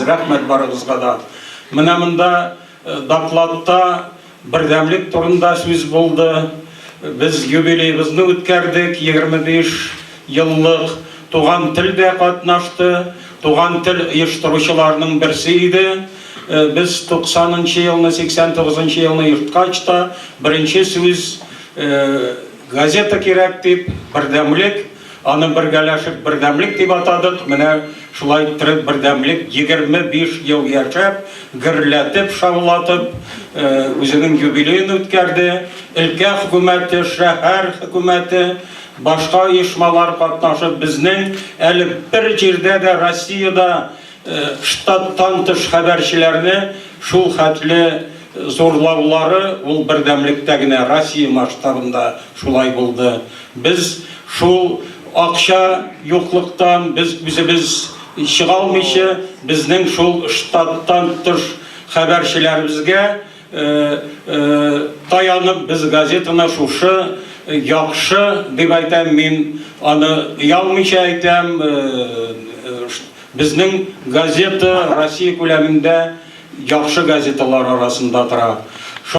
Рәхмәт барыгызга да. Менә монда докладта бердәмлек турында сүз булды. Без юбилеебызны үткәрдек, 25 еллык. Туган тел дә катнашты. Туган тел оештыручыларның берсе иде. Без 90 нчы елны, 89 нчы елны оешткач та, беренче сүз газета кирәк дип, бердәмлек, Аны бергәләшеп Бердәмлек дип атадык. Менә шулай иттереп Бердәмлек 25 ел яшәп, гөрләтеп, шаулатып, үзенең юбилеен үткәрде. Өлкә хөкүмәте, шәһәр хөкүмәте, башка оешмалар катнашып, безнең әле бер җирдә дә Россиядә Штаттан тыш хәбәрчеләрне шул хәтле зурлаулары ул бердәмлектә генә, Россия масштабында шулай булды. Без шул акча юклыктан, без үзебез чыга алмыйча, безнең шул штаттан тыш хәбәрчеләребезгә таянып, без газетаны шушы яхшы дип әйтәм, мин аны оялмыйча әйтәм, Безнең газета Россия күләмендә яхшы газеталар арасында тора.